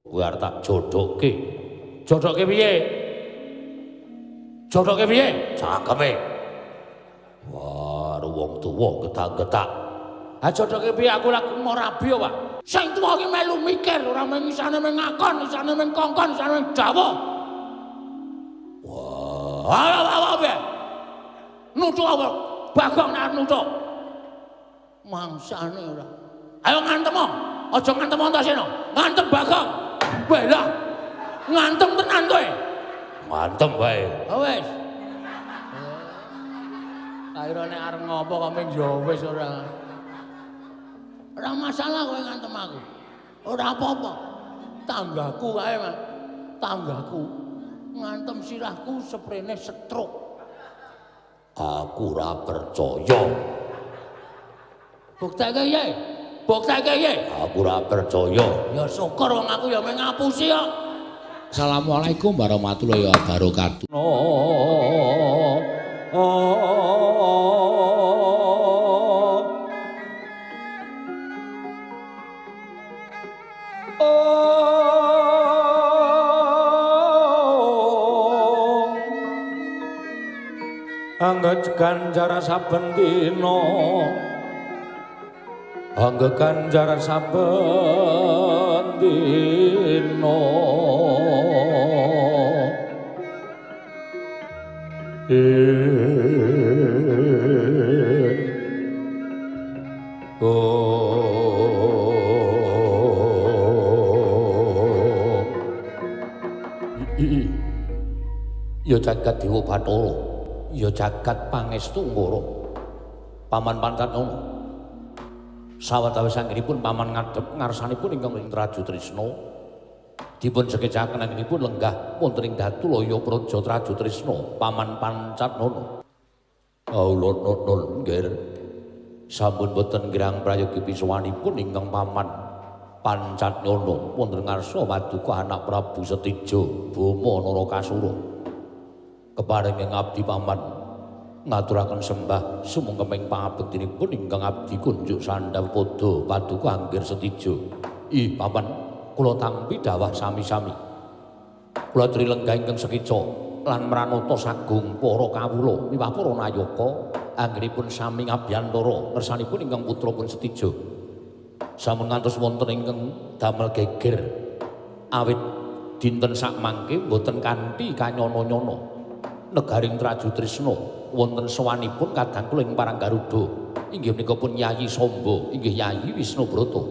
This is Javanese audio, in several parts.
Kowe arep tak jodhoke. Jodhoke piye? Jodhoke piye? Cangkeme. Wah, wong tuwa getak-getak. Ha jodhoke piye aku lagi mau rabi kok, Pak. Sing tuwa ki melu mikir, ora mung isane mung ngakon, isane mung kongkon, isane mung dawuh. Wah, apa piye? Nuthuk apa? Bagong nek arep nuthuk. Mangsane ora. Ayo ngantem. Aja ngantem Antasena. Ngantem Bagong. Weh lah. Ngantem tenan kowe. Ngantem wae. Ha wis. Akhire nek arep ngopo kok ming ya wis ora. Ora masalah kowe ngantem aku. Ora apa-apa. Tanggaku kae, Mas. Tanggaku ngantem sirahku seprene stroke. Aku ora percaya. Bukteke piye? Bukteke piye? Aku ora percaya. Ya syukur wong aku ya mung ngapusi kok. Assalamualaikum warahmatullahi wabarakatuh. Angga ganjar saben dina, angga ganjar saben dina. Ya jagat Dewa Bathara, ya jagat pangestu Ngoro. Paman Pancatnana. Sawetawis anggenipun paman ngadhep ngarsanipun ingkang ing Traju Trisna. Dipun sekecaken anggenipun lenggah wonten ing Datulaya Praja Traju Trisna, Paman Pancatnana. Kawula nun nggih. Sampun boten kirang prayogi pisuwanipun ingkang Paman Pancatnana wonten ngarsa paduka anak Prabu Setija Bama Narakasura. Keparing ing abdi paman ngaturaken sembah sumangkeming pangabektinipun ingkang abdi kunjuk sandhap padha paduka Anggir Setija. Ih paman, kula tampi dawah sami-sami. Kula aturi lenggah ingkang sekeca lan mranata sagung para kawula miwah para nayaka anggenipun sami ngabiyantara ngersanipun ingkang putra pun Setija. Sampun ngantos wonten ingkang damel geger awit dinten sakmangke boten kanthi kanyana-nyana. Negaring Traju Trisna wonten sowanipun kadang kula ing Parang Garuda inggih menika pun Yayi Samba inggih Yayi Wisnubrata.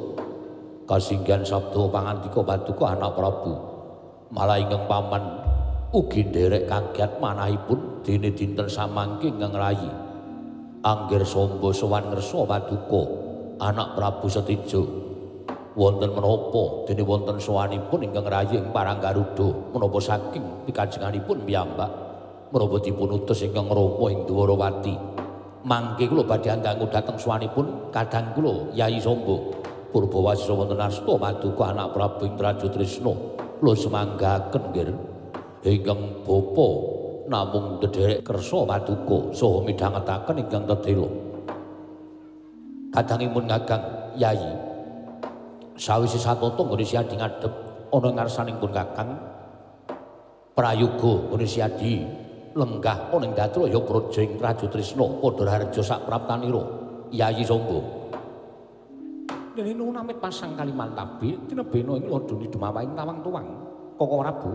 Kasinggihan sabda pangandika paduka anak Prabu malah ingkang paman ugi nderek kaget manahipun dene dinten samangke ingkang rayi Anggir Samba sowan ngersa paduka anak Prabu Setija wonten menapa dene wonten sowanipun ingkang rayi ing Parang Garuda menapa saking pikajenganipun piyambak menapa dipun utus ingkang Rama ing Dwarawati. Mangke kula badhe andangu dhateng sowanipun kadang kula Yayi Samba. Purbawasisa wonten asta paduka anak Prabu ing Traju Trisna. Kula semanggaken nggih. Ingkang bapa namung ndherek kersa paduka saha midhangetaken ingkang tetela. Kadangipun Kakang Yayi sawise satata nggone Siadi ngadhep ana ngarsaning pun Kakang prayoga nggone Siadi lenggah ana ing Datulaya Praja ing Traju Trisna padha harja sak praptanira Yayi Samba. Dene nuwun amit pasang Kalimantabi tinebena ing lodoni dumawahing tawang tuwang Koko Prabu.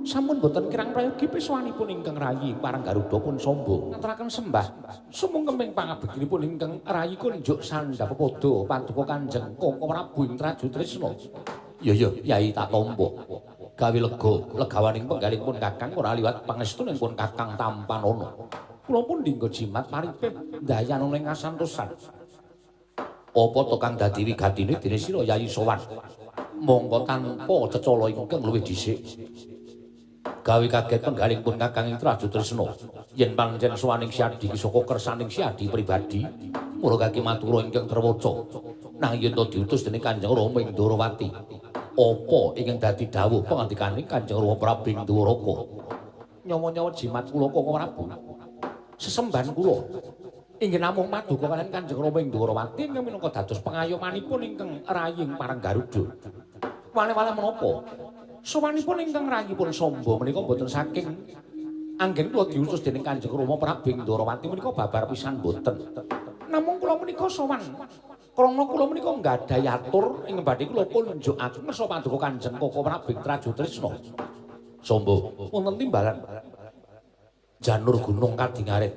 Sampun boten kirang prayogi peswanipun ingkang rayi Parang Garuda pun Samba ngaturaken sembah sumungkeming pangabektinipun ingkang rayi kunjuk sandhap pepadha paduka Kanjeng Koko Prabu ing Traju Trisna. Ya ya Yayi tak tampa. Gawe lega legawaning penggalih pun Kakang ora liwat pangestuning pun Kakang tampanana. Kula pun dinggo jimat paripih ndayanana ing kasantosan. Apa to kang dadi wigatine dene sira Yayi sowan? Mongko tanpa cecala ingkang luwih dhisik. Gawe kaget penggalih pun Kakang ing Traju Trisna. Yen pancen sowaning Siadi ki saka kersaning Siadi pribadi, mula kaki matura ingkang terwaca. Nanging yen to diutus dening Kanjeng Rama ing Dwarawati. Apa ingkang dadi dawuh pangandikaning Kanjeng Rama Prabu ing Dwaraka? Nyawa-nyawa jimat kula Koko Prabu. Sesembahan kula inggih namung paduka kaliyan Kanjeng Rama ing Dwarawati ingkang minangka dados pengayomanipun ingkang rayi ing Parang Garuda. Wale-wale menapa? Sowanipun ingkang rayipun Samba menika mboten saking anggen kula diutus dening Kanjeng Rama Prabu Ndorowati menika babar pisan mboten. Namung kula menika sowan krana kula menika nggadahi atur ing badhe kula kunjukaken ngersa paduka Kanjeng Koko Prabu Trajutrisna. Samba wonten timbalan janur gunung kadingarit.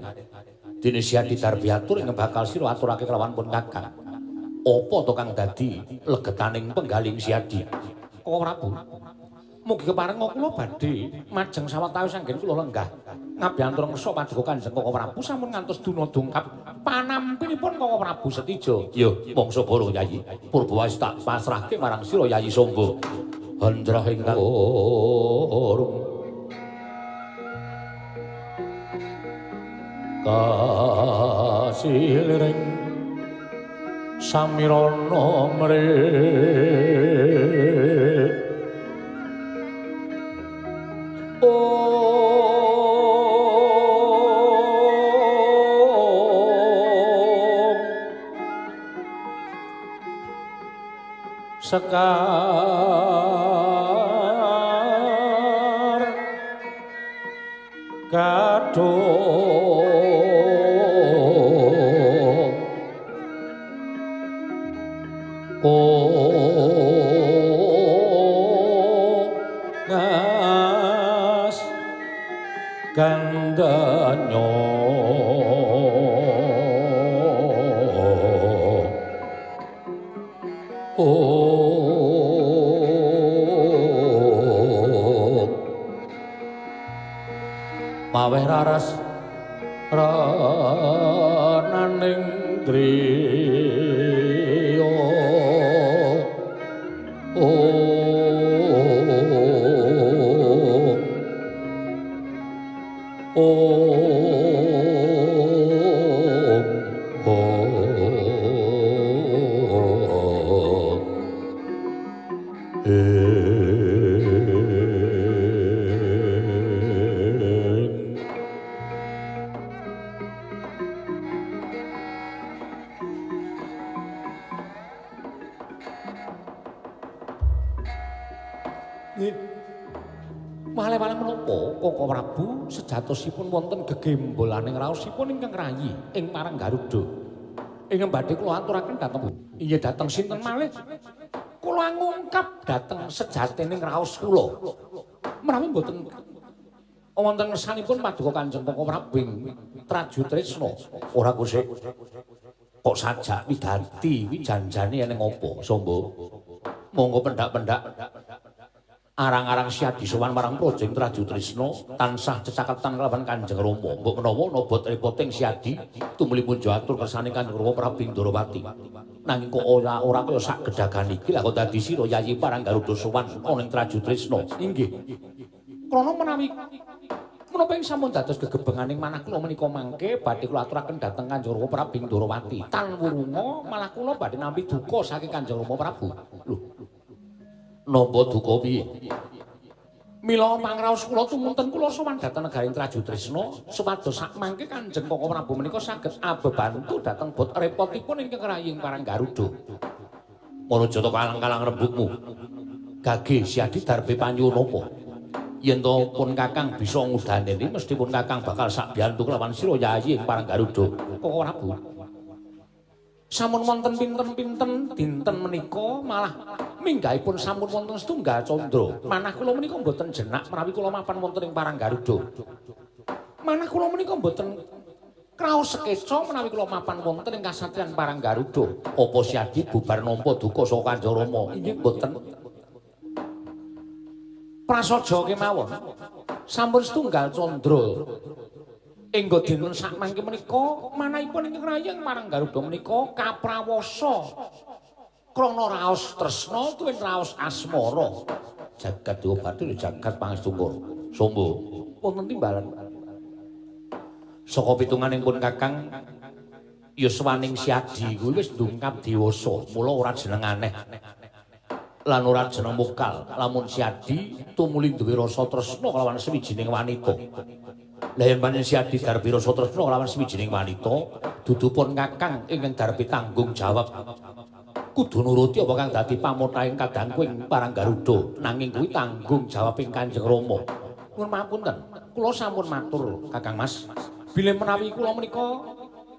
Dene Siadi darbi atur ing bakal sira aturake kelawan pun Kakang. Apa to kang dadi legetaning penggaling Siadi? Koko Prabu, mugi keparenga kula badhe majeng sawetawis anggen kula lenggah ngabyantura ngersa paduka Kanjeng Koko Prabu sampun ngantos duna dungkap panampinipun Koko Prabu Setija. Ya, mangsa bara Yayi. Purba wis tak pasrahke marang sira Yayi Samba. Handrah ingkang urung kasiliring samirana mrih om sekar kadung ngas gandanyo maweh raras renaning driya Male-male menapa Koko Prabu sejatosipun wonten gegembolaning raosipun ingkang rayi ing marang Garuda. Ingkang badhe kula aturaken dhateng inggih dhateng sinten malih? Kula ngungkap dhateng sejatining raos kula. Menawi mboten wonten ngersanipun paduka Kanjeng Koko Prabu ing Trajutrisna. Ora kusik. Kok sajak wigati wijanjane ning apa, Samba? Monggo pendak-pendak arang-arang Siadi sowan marang Praja ing Trajutrisna tansah cecaketan kelawan Kanjeng Rama. Mbok menawa ana bot repoting Siadi tumuli punjo atur kersane Kanjeng Rama Prabu Ndorowati. Nanging kok ora kaya sak gedagan iki lha kok dadi sira Yayi Parang Garuda sowan ana ing Trajutrisna. Inggih. Krana menawi menapa ing sampun dados gegebenganing manah kula menika mangke badhe kula aturaken dhateng Kanjeng Rama Prabu Ndorowati. Tan wurunga malah kula badhe nampi duka saking Kanjeng Rama Prabu. Lho, napa duka piye? Mila pangraos kula tumunten kula sowan dhateng negaring Trajutrisna supados sakmangke Kanjeng Koko Prabu menika saged abebantu dhateng bot repotipun ingkang raying parang Garuda. Maraja to kalang-kalang rembugmu. Gage Siadi darbe panyuwun apa? Yen to pun Kakang bisa ngudaneni mesti pun Kakang bakal sakbiyantu kelawan sira Yayi ing parang Garuda. Koko Prabu. Sampun wonten pinten-pinten dinten menika malah minggahipun sampun wonten setunggal candra. Manah kula menika mboten jenak menawi kula mapan wonten ing Parang Garuda. Manah kula menika mboten kraos sekeca menawi kula mapan wonten ing kasatriyan Parang Garuda. Apa Siadi bubar nampa duka saka Kanjeng Rama? Inggih mboten. Prasaja kemawon sampun setunggal candra. Engga dinten sakmangke menika manahipun ingkang rayeng marang Garuda menika kaprawasa krana raos tresna tuwin raos asmara. Jagat dewa bathara jagat pangestungkara. Samba wonten timbalan. Saka pitunganing pun Kakang yuswaning Siadi kuwi wis ndungkap dewasa, mula ora jeneng aneh lan ora jeneng mokal lamun Siadi tumuli duwe rasa tresna kelawan sawijining wanita. Lah yen pancen Siadi darbi rasa tresna kelawan sawijining wanita, dudu pun Kakang ingkang darbi tanggung jawab. Kudu nuruti apa kang dadi pamothahing kadangku ing Parang Garuda, nanging kuwi tanggung jawabing Kanjeng Rama. Nuwun pangapunten, kula sampun matur Kakang Mas. Bilih menawi kula menika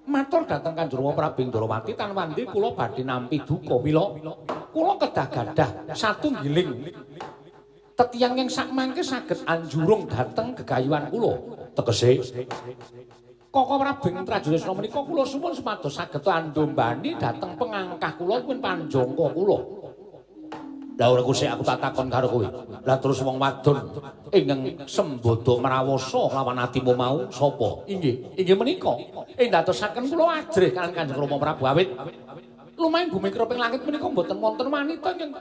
matur dhateng Kanjeng Rama Prabu Ndrawati tan wandi kula badhe nampi duka mila kula kedah gadah satunggiling tetiyang yang sakmangke saged anjurung dhateng gegayuhan kula. Tegese Koko Prabu Trajutrisna menika kula suwun supados saged andombani dhateng pengangkah kula kuwi panjangka kula. Lah ora kusik aku tak takon karo kowe. Lah terus wong wadon ingkang sembodo mrawasa lawan atimu mau sapa? Inggih, inggih menika. Ing dadosaken kula ajrih kaliyan Kanjeng Rama Prabu awit lumahing bumi kreping langit menika mboten wonten wanita ingkang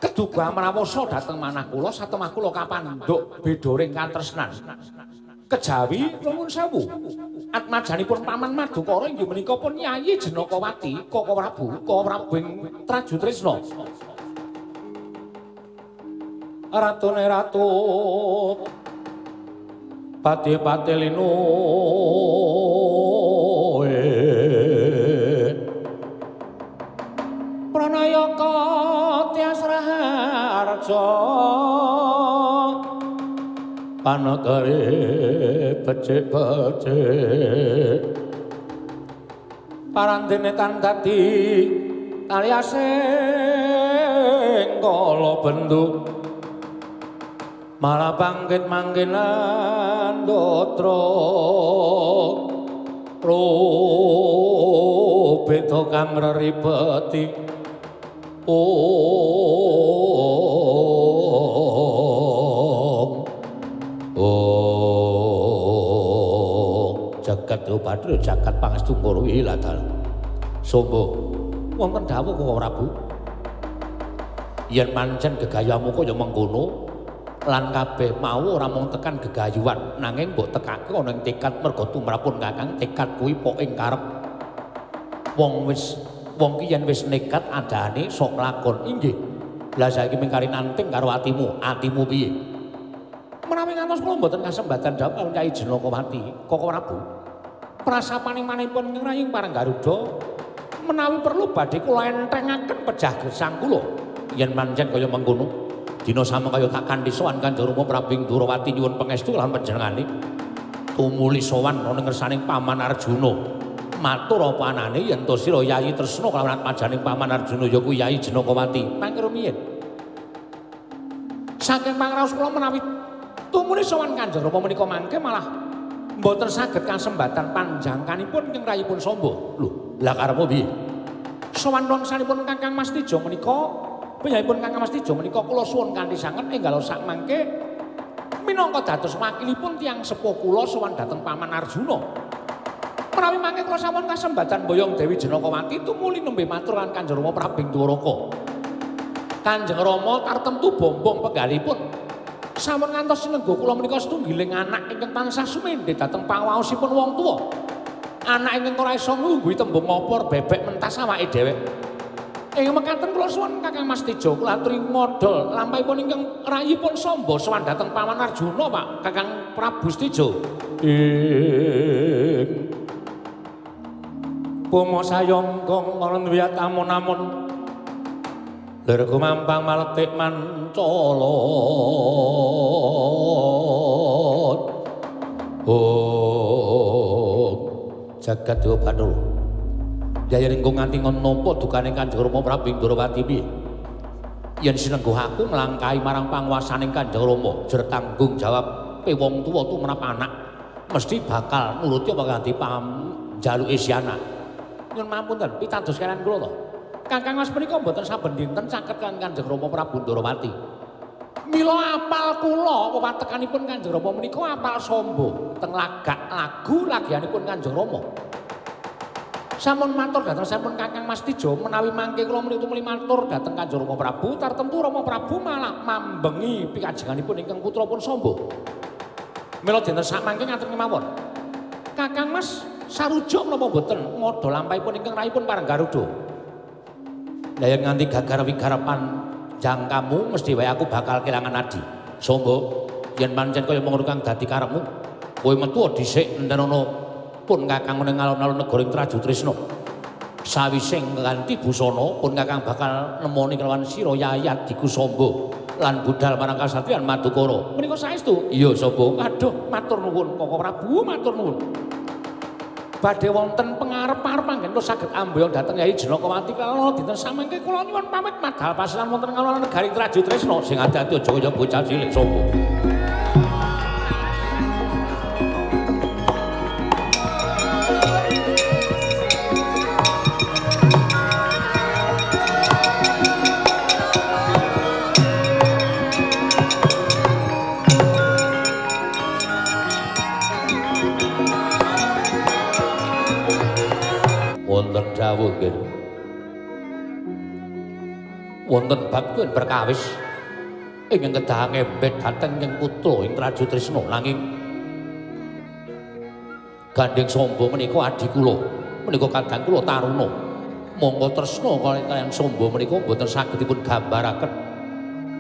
keduga mrawasa dhateng manah kula satemah kula kapandhuk bedoring katresnan. Kejawi nuwun sewu. Atmajanipun Paman Madukara inggih menika pun Yayi Jenakawati, Koko Prabu, Koko Prabu ing Trajutrisna. Ratune ratu pati-pati linu Pranayaka tias raharja panegare becik-becik parandene tan dadi aliasing kala bendu malah bangkit mangkenan dotra beda kang reribeti. Oh, jagat Bathara jagat pangestu karo iladal. Sombo wonten dawuh Koko Prabu. Yen pancen gegayuhanmu kaya mengkono lan kabeh mau ora mung tekan gegayuhan nanging mbok tekake ana ing tekad merga tumrapun Kakang tekad kuwi pok ing karep. Wong wis wong ki yen wis nekat adane sok lakon. Inggih. Lah saiki mingkari nanting karo atimu, atimu piye? Menawi ngantos kula mboten kasembatan dhawuh karo Kyai Jenakawati, Koko Prabu. Prasapaning manipun ngraying Parang Garuda menawi perlu badhe kula entengaken pejah gesang kula. Yen pancen kaya mengkono, dina sama kaya tak kanthi sowan Kanjeng Rama Prabu Ndrawati nyuwun pangestu lan panjenengane. Tumuli sowan ana ngersaning Paman Arjuna. Matur apa anane yen to sira Yayi Tresna kelawan atmajaning Paman Arjuna ya kuwi Yayi Jenakawati. Mangke rumiyin. Saking pangraos kula menawi tumuli sowan Kanjeng Rama menika mangke malah mboten saged kasembatan panjangkanipun ing rayipun Samba. Lho, lah karepmu piye? Sowan wangsanipun Kakang Mas Tejo menika, piyambakipun Kakang Mas Tejo menika kula suwun kanthi sanget enggal sak mangke minangka dados wakilipun tiyang sepuh kula sowan dhateng Paman Arjuna. Menawi mangke kula sampun kasembatan boyong Dewi Jenakawati tumuli nembe matur lan Kanjeng Rama Prabu Dwaraka. Kanjeng Rama tartemtu bombong penggalipun. Sampun ngantos sinengga kula menika setunggiling anak ingkang tansah sumendhe dhateng pangaosipun wong tuwa. Anak ingkang ora iso nglungguhi tembung opor bebek mentas awake dhewek. Ing mekaten kula suwun Kakang Mas Tejo kula aturi modhol lampahipun ingkang rayipun Samba sowan dhateng Paman Arjuna Pak Kakang Prabu Tejo. Ing Boma sayongkong ana wiyat amun-amun lir gumampang maletik mancolot. Oh, jagat Dewa Bathara. Yayan engko nganti nampa dukane Kanjeng Rama Prabu Ndrawati piye? Yen sinengguh aku nglangkahi marang panguwasaning Kanjeng Rama, jer tanggung jawab pe wong tuwa tumrap anak mesti bakal nuruti apa ganti pamjaluke si anak. Nyuwun mapunten, pitados kaliyan kula to. Kakang Mas menika mboten saben dinten caket kaliyan Kanjeng Rama Prabu Ndrawati. Mila apal kula wewatekanipun Kanjeng Rama menika apal Samba teng lagak lagu lagianipun Kanjeng Rama. Sampun matur dhateng sampun Kakang Mas Tejo menawi mangke kula menika tumuli matur dhateng Kanjeng Rama Prabu tartemtu Rama Prabu malah mambengi pikajenganipun ingkang putra pun Samba. Mila dinten sak mangke ngaten kemawon. Kakang Mas sarujuk menapa mboten ngodha lampahipun ingkang rayipun Parang Garuda. Lah yen nganti gagar wigarapan jangkamu mesti wae aku bakal kelangan adi. Samba, yen pancen kaya mengkono kang dadi karepmu, kowe metu dhisik enten ana pun kakang ning alun-alun negara ing Trajutrisna. Sawise ngganti busana pun Kakang bakal nemoni kelawan sira Yayi Adiku Samba lan budal marang kasatriyan Madukara. Menika saestu? Iya Samba. Aduh, matur nuwun Koko Prabu, matur nuwun. Badhe wonten pengarep-arep anggen kula saged amboyong dhateng Yayi Janakawati kalana dinten samangke kula nyuwun pamit madal pasiran wonten ngalonan negari Trajutresna. Sing ati-ati aja kaya bocah cilik Samba. Wonten dawuh nggih. Wonten bab kuwi perkawis ingkang kedah ngembet dhateng ing putra ing Trajutresna nanging Gandeng Samba menika adhi kula, menika kadang kula taruna. Monggo tresna kaliyan Samba menika mboten saged dipun gambaraken.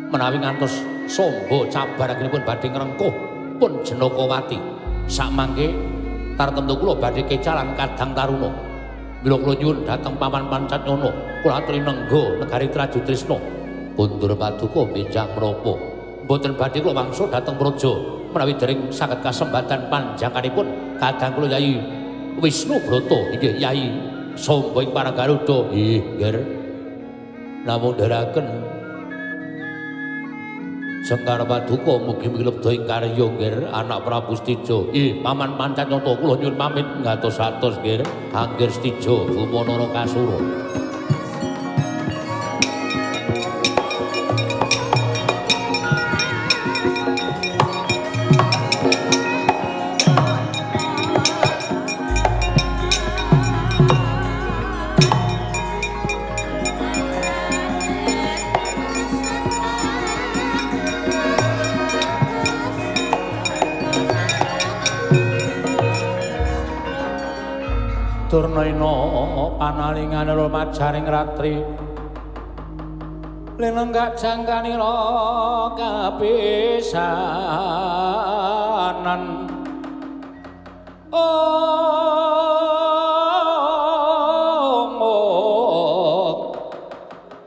Menawi ngantos Samba cabar anggenipun badhe ngrengkuh pun Janakawati. Samangke tartemtu kula badhe kecalan kadang taruna. Mila kula nyuwun dhateng Paman Pancatnyana, kula aturi nengga negari Trajutresna. Kundur paduka benjang menapa? Mboten badhe kula wangsul dhateng praja menawi dereng saged kasembatan panjangkanipun kadang kula Yayi Wisnu Brata inggih Yayi Samba ing Paranggaruda. Nggih, Nger. Namung ndherekaken Sengkar paduka mugi-mugi lebda ing karya nggih anak Prabu Stija. Nggih, Paman Pancatnyata kula nyuwun pamit ngatos-atos nggih. Anggir Stija Bumana Nakasura. Durnaina panalingane lumajaring ratri lenenggak jangkanira kapisanan. Ong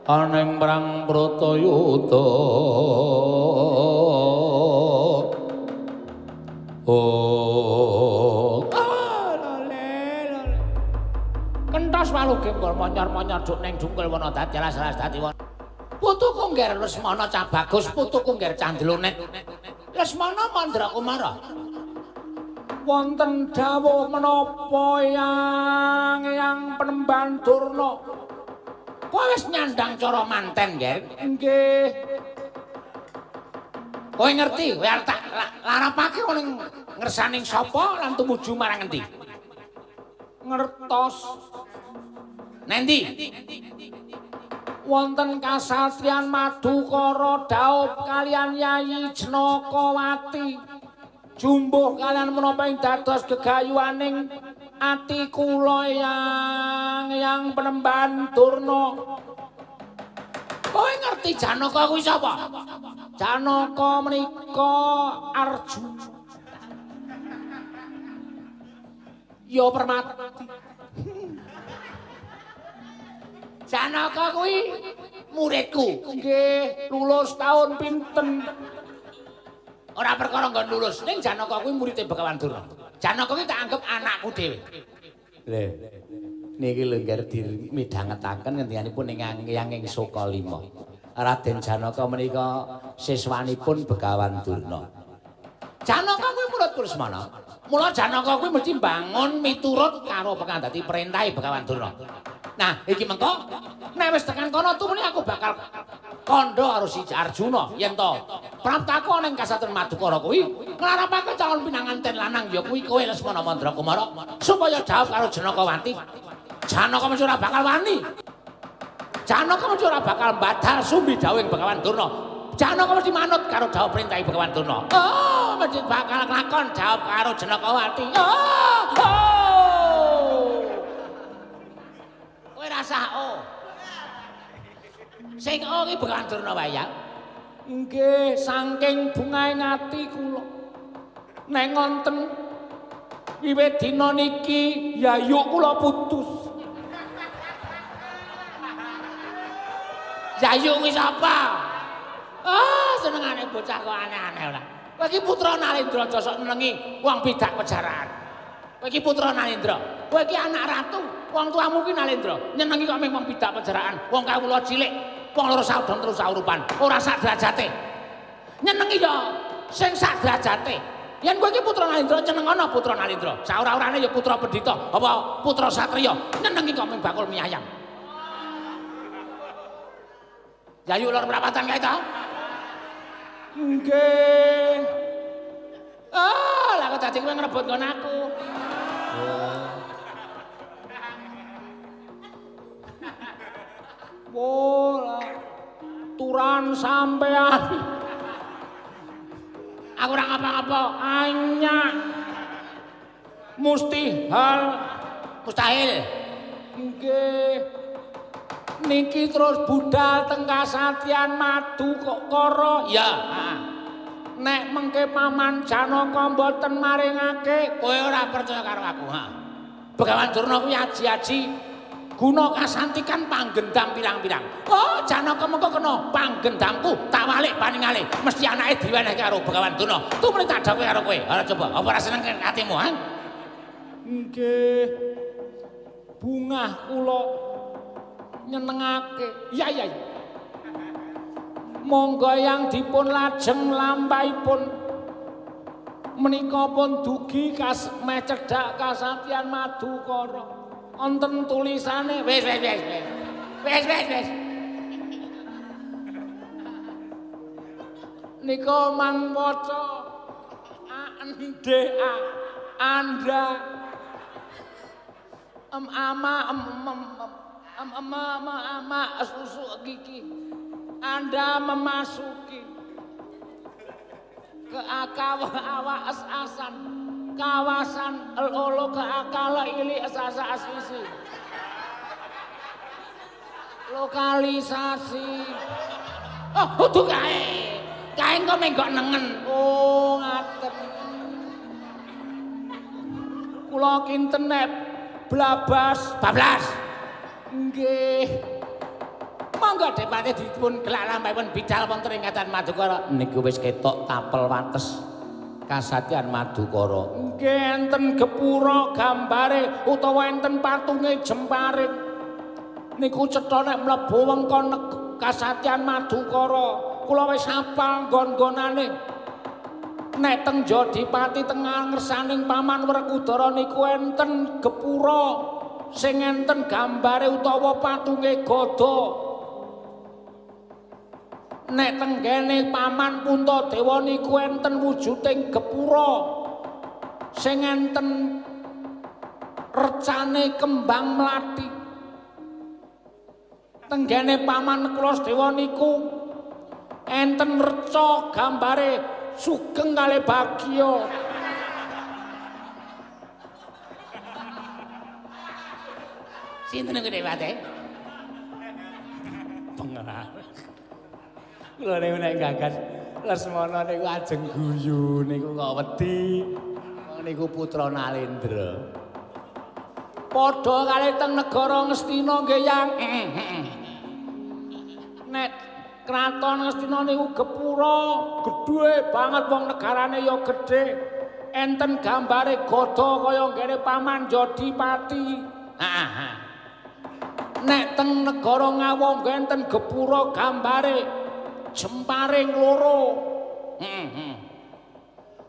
aning perang Bratayuda. Oh, kentos walu gembol monyor-monyor duk ning dungkul wana dadi alas-alas dadi wana. Putuku ngger Lesmana cah bagus, putuku ngger Candlonet. Lesmana Mandra Kumara. Wonten dawuh menapa yang Penemban Durna? Kowe wis nyandang cara manten, Ngger? Nggih. Kowe ngerti, kowe arep tak larapake ning ngersaning sapa lan tumuju marang endi? Ngertos. Nendi? Wonten kasatriyan Madukara dhaup kaliyan Yayi Janakawati. Jumbuh kaliyan menapa ing dados gegayuhaning ati kula yang Penemban Durna. Kowe ngerti Janaka kuwi sapa? Janaka menika Arjuna. Ya Permati. Janaka kuwi muridku. Nggih, lulus tahun pinten? Ora perkara nggon lulus, ning Janaka kuwi muride Begawan Durna. Janaka kuwi tak anggap anakku dhewe. Lho. Niki lho ngger dimidhangetaken ngendikanipun ing Hyang ing Sukalima. Raden Janaka menika siswanipun Begawan Durna. Janaka kuwi muridku Lesmana. Mula Janaka kuwi mesti bangun miturut karo pengandhati perintahe Begawan Durna. Nah, iki mengko nek wis tekan kono tumune aku bakal kandha karo si Arjuna yen to praptaku ning kasatriyan Madukara kuwi nglarapake calon pinanganten lanang ya kuwi kowe Lesmana Mandra Kumara supaya dhaup karo Janakawati. Janaka mesti ora bakal wani. Janaka mesti ora bakal mbadal sumbi dawuhing Begawan Durna. Janaka mesti manut karo dhawuh perintahe Begawan Durna. Oh, mesti bakal nglakon dhaup karo Janakawati. Oh, oh. Kowe rasah oh. Sing oh iki Begawan Durna wae ya. Nggih, saking bungahe ati kula. Nek ngonten wiwit dina niki yayuk kula putus. Yayu kuwi sapa? Ah, senengane bocah kok aneh-aneh ora. Kowe iki putra Nalendra aja sok nyenengi wong bidak pejaraan. Kowe iki putra Nalendra. Kowe iki anak ratu. Wong tuamu ki Nalendra. Nyenengi kok mung wong bidak pejaraan, wong kawula cilik, wong loro saudon terus saurupan, ora sak derajate. Nyenengi ya sing sak derajate. Yen kowe iki putra Nalendra, nyenengono putra Nalendra. Saora-orane ya putra pendhita apa putra satriya. Nyenengi kok mung bakul mie ayam. Yayu lor perapatan kae ta? Nggih. Ah, lah kok dadi kowe ngrebut nggon aku. Oh. Bola turan sampean. Aku ora ngapa-ngapa, anyak. Mustihal, mustahil. Nggih. Niki terus budal teng Kasatyan Madukara. Ya, heeh. Nek mengke Paman Janaka mboten maringake, kowe ora percaya karo aku, ha. Begawan Durna kuwi aji-aji guna kasantikan panggendam pirang-pirang. Oh, Janaka mengko kena panggendamku, tak walik paningale. Mesti anake diwenehke karo Begawan Durna. Tumrih tak dawuhe karo kowe. Ora coba, apa ora seneng atimu, ha? Nggih. Bungah kula nyenengake. Ya ya. Monggo yang dipun lajeng lampahipun menika pun dugi meh cedhak Kasatyan Madukara. Wonten tulisane wis wis wis wis. Wis wis wis. Nika mang waca A N D A Anda M ama M M M M M ama susu gigi. Anda memasuki ke akawa asasan kawasan olo ke akala ili asasa asisi lokalisasi. Oh, kudu kae kae engko menggok nengen. Oh, ngaten kula kinten nek blabas bablas. Nggih. Monggo depate dipun gelak lampahipun bidal wonten ing Katan Madukara. Niku wis ketok tapel wates Kasatyan Madukara. Nggih enten gepura gambare utawa enten patunge jemparing. Niku cetha nek mlebu wengkon Kasatyan Madukara. Kula wis hafal nggon-nggonane. Nek teng Jodipati teng ngersaning Paman Werkudara niku enten gepura sing enten gambare utawa patunge gada. Nek tenggene Paman Puntadewa niku enten wujuding gepura sing enten recane kembang mlati. Tenggene Paman Kulasedewa niku enten reca gambare sugeng kalih bagya. Sinten niku Dewate? Pengarah. Kula niku nek gagas Lesmana niku ajeng guyu niku kok wedi. Wong niku putra Nalendra. Padha kalih teng negara Ngastina nggih Yang. Nek kraton Ngastina niku gepura gedhe banget wong negarane ya gedhe. Enten gambare gada kaya nggene Paman Jodipati. Heeh. Nek teng negara Ngawa nggih enten gepura gambare jemparing loro. Heeh.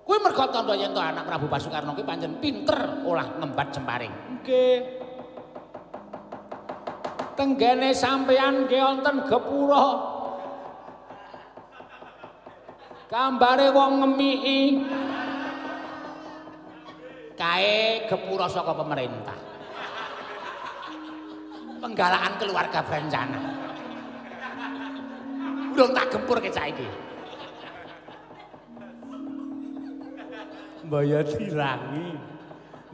Kuwi merga tandha yen to anak Prabu Basukarna kuwi pancen pinter olah ngembat jemparing. Nggih. Tenggene sampeyan nggih wonten gepura. Gambare wong ngemiki. Kae gepura saka pemerintah. Penggalaan keluarga berencana. Urung tak gempur ke saiki. Mbaya dirangi.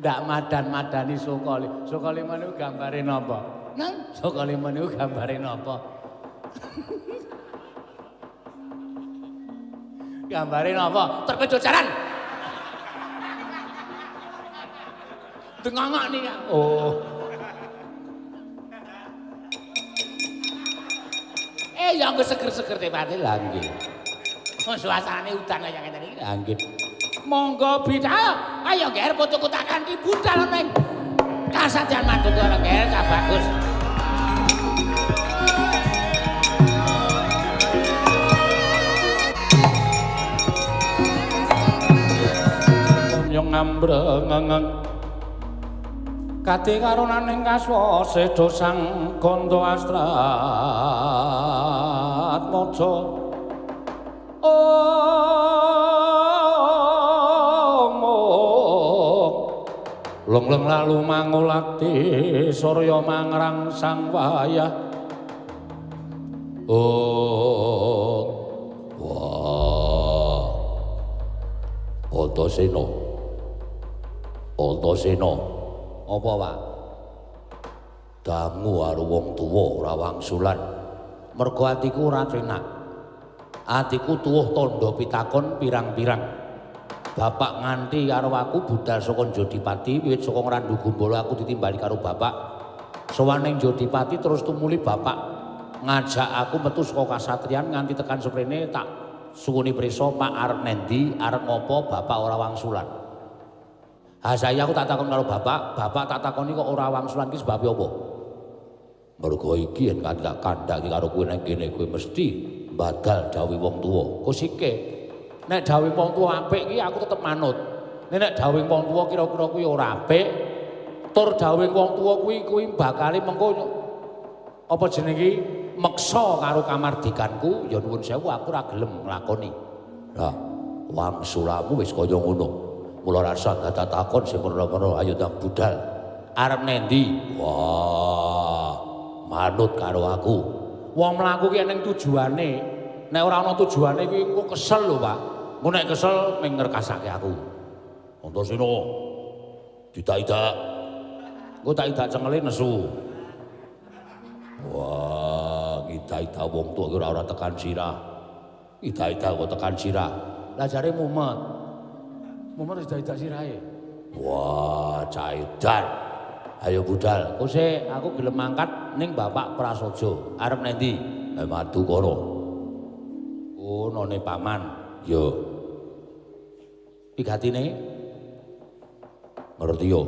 Ndak madan-madani Sokoli. Sokalima niku gambare napa? Nang Sokalima niku gambare napa? Gambare napa? Torpedo jaran. Dengongok nih. Oh. Ya nggo seger-seger tepate lha nggih. Suasane udan kaya ngene iki. Lha nggih. Monggo bidal. Ayo ngger foto kotakan ki budal ning Kasatyan Madukara ngger cah bagus. Nyong ngambreng kati karunaning kaswa sedo sang gandha astratmaja. Leng-leng lalu mangulati surya mangrangsang wayah. Oh, wah. Antasena. Antasena. Apa, Pak? Dangu karo wong tuwa ora wangsulan. Mergo atiku ora penak. Atiku tuwuh tandha pitakon pirang-pirang. Bapak nganti karo aku budal saka Jodipati, wiwit saka Ngrandu Gumbala aku ditimbali karo bapak. Sowan ning Jodipati terus tumuli bapak ngajak aku metu saka kasatriyan nganti tekan seprene tak suwuni prisa, Pak arep nendi, arep ngopo, bapak ora wangsulan. Ha saya aku tak takon karo bapak, bapak tak takoni kok ora wangsulan ki sebab apa? Mergo iki yen tak kandhaki karo kowe nang kene kowe mesti badal dawuh wong tuwa. Kosike nek dawuh wong tuwa apik ki aku tetep manut. Nek dawuh wong tuwa kira-kira kuwi ora apik, tur dawuh wong tuwa kuwi kuwi bakale mengko apa jenenge iki meksa karo kamardikanku, ya nuwun sewu aku ora gelem nglakoni. Lah, wangsulamu wis kaya ngono. Mula rasa dadak takon sing werna-werna, ayo ndang budal. Arep nendi? Wah, manut karo aku. Wong mlaku ki eneng tujuane. Nek ora ana tujuane kuwi engko kesel lho, Pak. Engko nek kesel ming ngrekasake aku. Antasena. Didak-idak. Engko tak idak cengele nesu. Wah, ngidak-idak wong tuwa ki ora tekan sirah. Idak-idak kok tekan sirah. Lah jare mumet. Mumet wis idak sirahe. Wah, caidan. Ayo budal. Kose aku gelem mangkat ning Bapak Prasaja. Arep nendi? Madukara. Oh, none paman. Yo. Pigatine ngerti yo.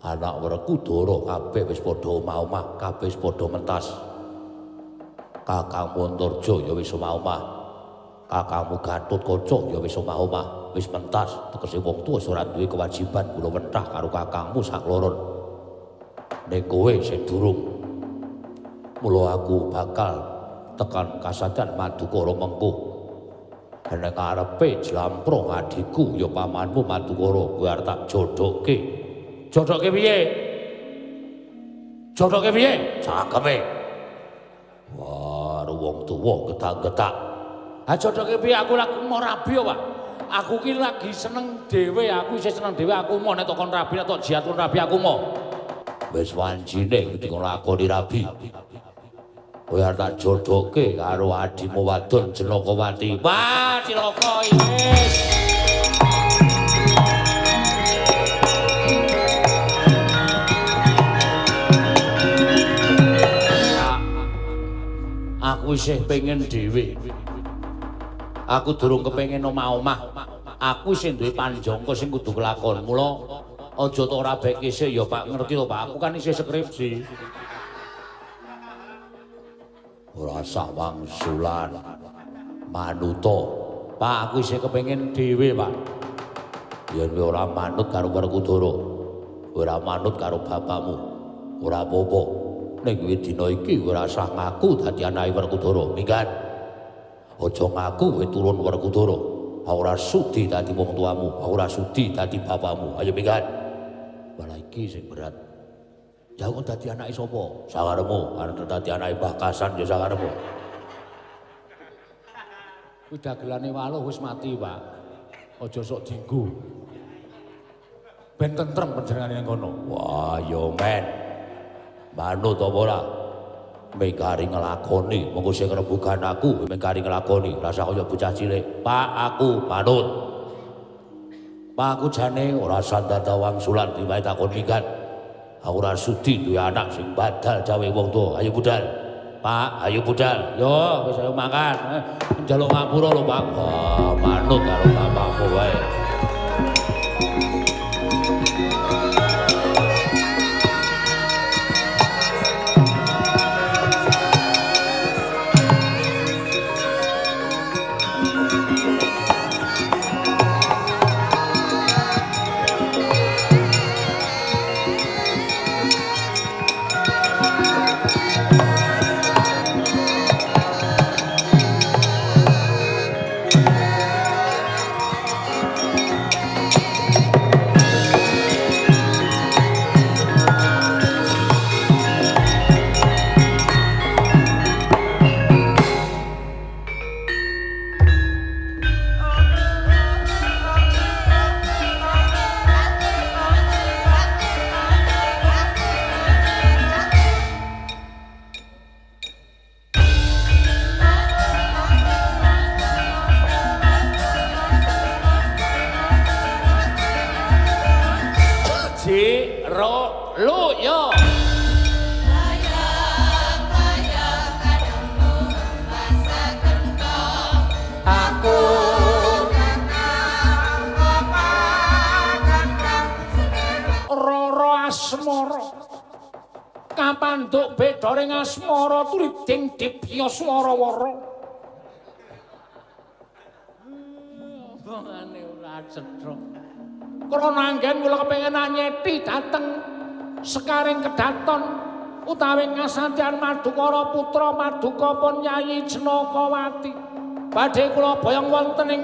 Anak Werkudara kabeh wis padha omah-omah, kabeh wis padha mentas. Kakangmu Antarja ya wis omah-omah. Kakangmu Gatotkaca ya wis omah-omah, wis mentas. Tegese wong tuwa wis ora duwe kewajiban kula wentah karo kakangmu sakloron. Ning kowe sing durung. Mula aku bakal tekan Kasatyan Madukara mengko. Nek arepe jlamprong adhiku ya pamanmu Madukara, kowe arep tak jodhoke. Jodhoke piye? Jodhoke piye? Cakeme. Wah, wong tuwa getak-getak. Ha jodhoke piye aku lagi mau rabi kok, Pak. Aku ki lagi seneng dhewe, aku isih seneng dhewe, aku mau nek kon rabi nek tok jiat kon rabi aku mau. Wis wancine dikon lakoni rabi. Kowe arep tak jodhoke karo adhimu wadon Jenakawati. Wah, cilaka wis. Aku isih pengen dhewe. Aku durung kepengin omah-omah. Aku isih duwe panjangka sing kudu kelakon. Mula aja tok ora bek isih ya Pak, ngerti to Pak, aku kan isih skripsi. Ora sah wangsulan manuta. Pak, aku isih kepengin dhewe, Pak. Yen kowe ora manut karo Werkudara, ora manut karo bapakmu, ora apa-apa. Ning kowe dina iki ora sah ngaku dadi anake Werkudara. Minggat. Aja ngaku kowe turun Werkudara. Aku ora sudi dadi wong tuamu, aku ora sudi dadi bapakmu. Ayo minggat. Malah iki sing berat. Ya kok dadi anake sapa? Sakarepmu, arep dadi anake Mbah Kasan ya sakarepmu. Kuwi dagelane waluh wis mati, Pak. Aja sok dinggo. Ben tentrem panjenengane nang kono. Wah, yo men. Manut apa ora? Mengkari nglakoni, mengko sing rembugan aku mengkari nglakoni, rasa kaya bocah cilik. Pak, aku manut. Pak, aku jane ora sandata wangsulan diwae takon minggat. Aku ora sudi duwe anak sing badal jawe wong tuwa. Ayo budal. Pak, ayo budal. Yo, wis ayo makan. Njaluk ngapura lho, Pak. Wah, manut karo bapakmu wae. Kapanduk bedoring asmara turiding dibya swara-wara. Omongane ora cetha. Krana anggen kula kepengin anyeti dhateng sekaring kedaton utawi ngasatyan Madukara putra Maduka pun Yayi Janakawati. Badhe kula boyong wonten ing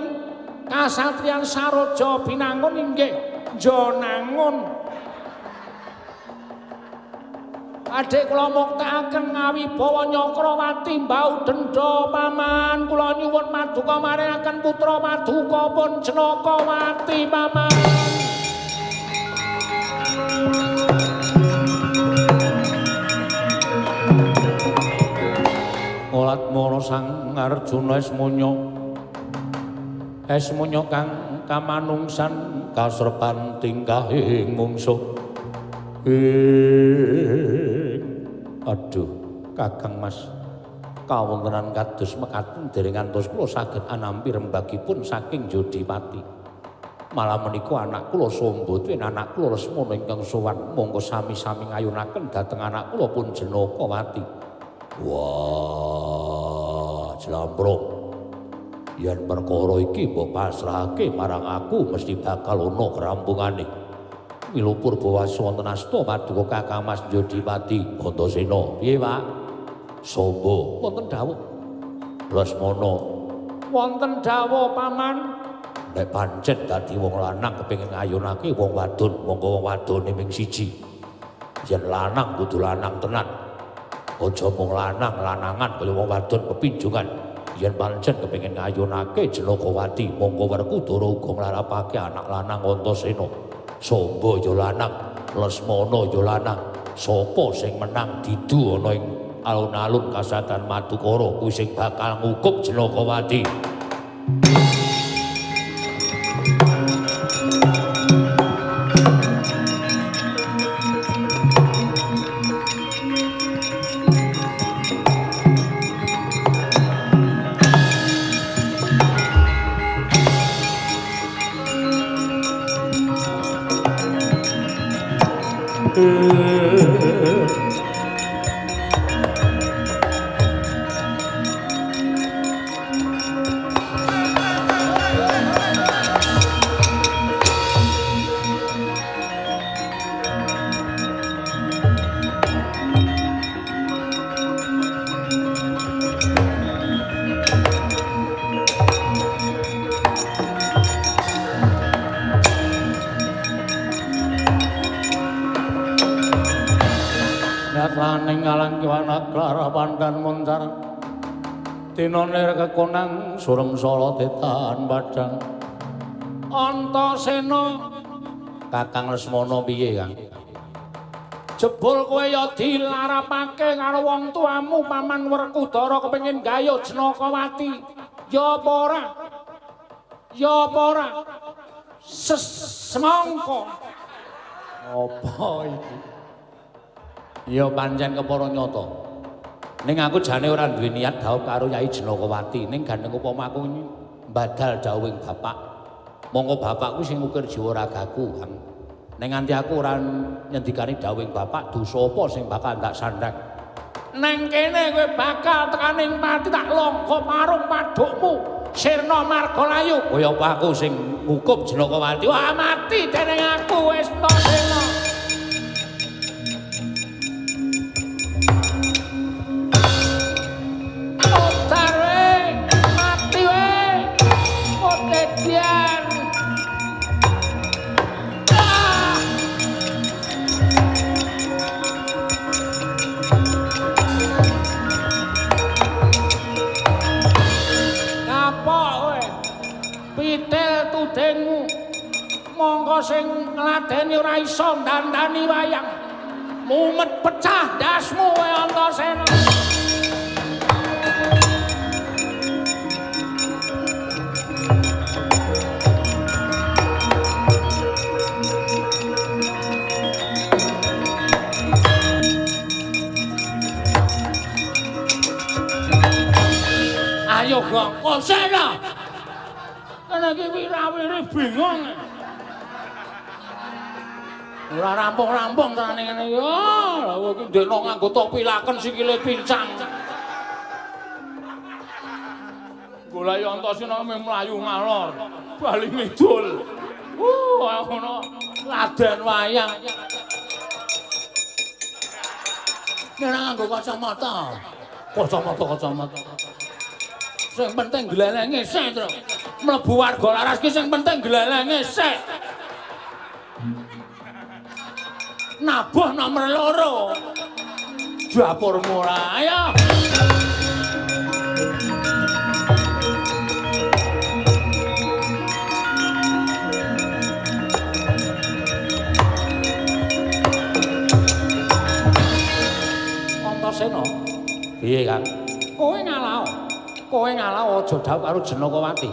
kasatriyan Saroja Binangun inggih Jonangun. Adek kula muktekaken ngawibawa Nyakrawati mbau dendha paman kula nyuwun maduka maringaken putra Maduka pun Janakawati paman. Olatmara Sang Arjuna Esmonya Esmonya kang kamanungsan kasrepan tingkahing mungsuh. Aduh, Kakang Mas, kawontenan kados mekaten dereng ngantos kula saged anampi rembagipun saking Jodipati. Malah menika anak kula Sombo tuwin anak kula Lesmana ingkang sowan monggo sami-sami ngayunaken dhateng anak kula pun Janakawati. Wah, jlambrong. Yen perkara iki mbok pasrahake marang aku mesti bakal ana kerampungane. Milu purba wonten asta paduka Kakang Mas Jodipati Antasena. Piye, Pak? Sombo wonten dawuh. Lesmana wonten dawuh, Paman. Nek pancen dadi wong lanang kepengin ngayunake wong wadon, monggo wong wadone ming siji. Yen lanang kudu lanang tenan. Aja mung lanang lanangan kaya wong wadon pepinjungan. Yen pancen kepengin ngayunake Janakawati, monggo Werkudara uga nglarapake anak lanang Antasena. Sombo ya lanang, Lesmana ya lanang. Sapa sing menang didu ana ing alun-alun kasatan Madukara kuwi sing bakal ngukup Janakawati. Tinonir kekonang surem sala tetan padang Antasena. Kakang Lesmana piye, Kang? Jebul kowe ya dilarapake karo wong tuamu Paman Werkudara kepengin gayuh Janakawati. Ya apa ora? Ya apa ora? Semangka. Apa iki? Ya pancen kepara nyata. Ning aku jane ora duwe niat dhaup karo Yai Janakawati, ning gandeng upama aku mbadal dhawuhing bapak. Monggo bapakku sing ngukir jiwa ragaku, Kang. Ning nganti aku ora nyendikani dhawuhing bapak, dosa apa sing bakal tak sandhang? Neng kene kowe bakal tekaning pati tak longgo parung padukmu. Sirna marga layu. Kaya apa aku sing ngukup Janakawati? Wah, mati dening aku wis Antasena. Odar we, mati we. Odedian. Ah! Kapok kowe. Pitil tudingmu. Monggo sing ngladeni ora iso ndandani wayang. Mumet pecah ndasmu kowe Antasena. Ayo gong, Sena. Kene iki wirawiri bingung. Ora rampung-rampung tenane ngene iki. Oh, lha iki ndekno nganggo topi laken sikile pincang. Goleki Antasena mung mlayu ngalor, bali ngidul. Kaya ngono laden wayang. Nek nganggo kacamata. Kacamata. Sing penting glelenge sik, Tru. Mlebu warga laras ki sing penting glelenge sik. Nabuh nomor 2. Dapurmu ora. Ayo. Antasena. Piye, Kang? Kowe ngalah. Kowe ngalah aja dhaup karo Janakawati.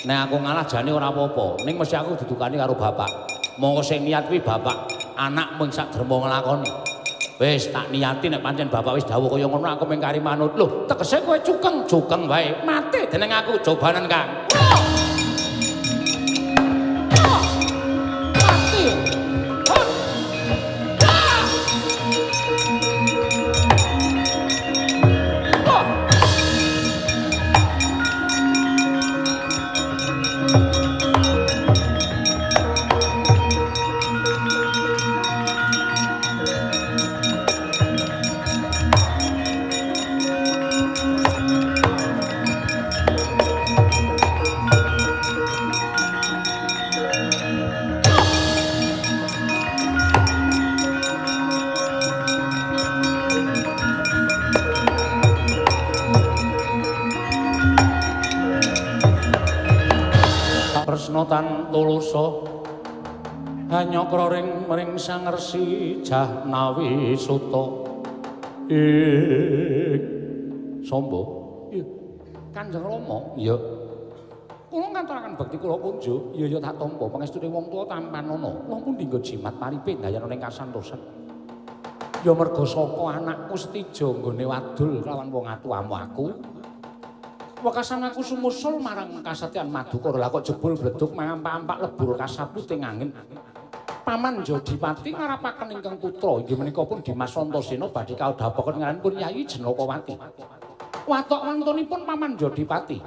Nek aku ngalah jane ora apa-apa, ning mesti aku didukani karo bapak. Monggo sing niat kuwi bapak, anak mung sak derma nglakoni. Wis tak niati nek pancen bapak wis dawuh kaya ngono aku mung kari manut. Lho, tegese kowe cukeng, cukeng wae. Mati dening aku jobanen, Kang. Mati. Kresna tan tulusa hanyakra ring mring Sang Resi Jahnawi Suta. Ing Samba. Kanjeng Rama. Iya. Kula nganturaken bekti kula kunjuk. Iya ya tak tampa pangestune wong tuwa tampanana. Kula pundi nggo jimat paripe ndayana ing kasantosan. Ya merga saka anakku Setija nggone wadul kelawan wong atuwamu aku. Wekasan aku sumusul marang kasatyan Madukara. Lah kok jebul bleduk mangampak-ampak lebur kasaputing angin. Paman Jodipati ngarapaken ingkang putra inggih menika pun Dimas Antasena badhe kaodhapaken ngaranipun Yayi Janakawati. Watok wantunipun Paman Jodipati